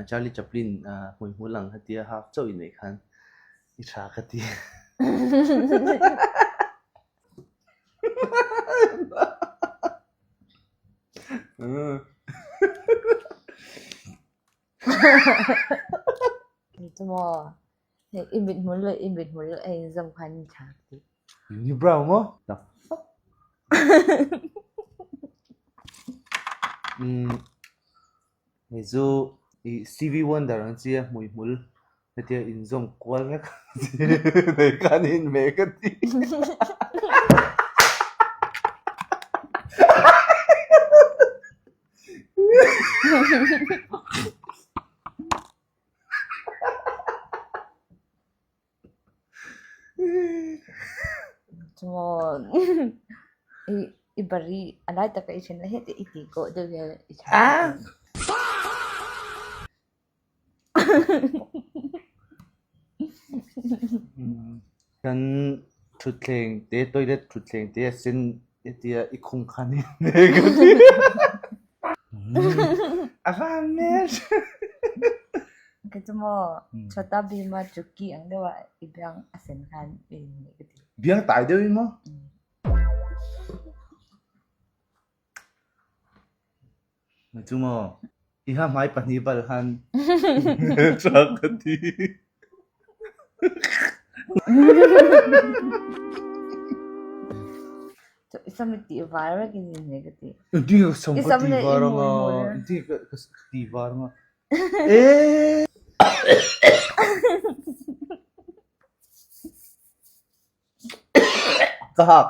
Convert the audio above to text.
Charlie Chaplin hmuihmul ang hetia half chauh i neih khan i tha ka ti. Chu maw? Hei i mithmul leh i mithmul a inzawm khan i tha ka ti. Unibrow maw? The fuck? Umm hei chu i Stevie Wonder ang chi a hmuihmul hetia inzawm kual vek nei khan i inhmeh ka ti. Chuan i bari a lai taka i then la heti i tih kawh deuh hian i tha. Kan thutthleng te toilet thutthleng te a sen hetia i khung khan i hne ka ti. A van hmel. Ka chu maw Chhota Bhima Chukki ang deuh a i biang a sen khan i inneih ka ti. Biang tai deuh in maw? Chu maw i ha hmai pahnih bal khan tha ka ti. I sam i tih var vek in inneih ka ti. Engtin nge ka sam ka tih var anga? Engtin nge ka tih var anga? Eee. Ka hak.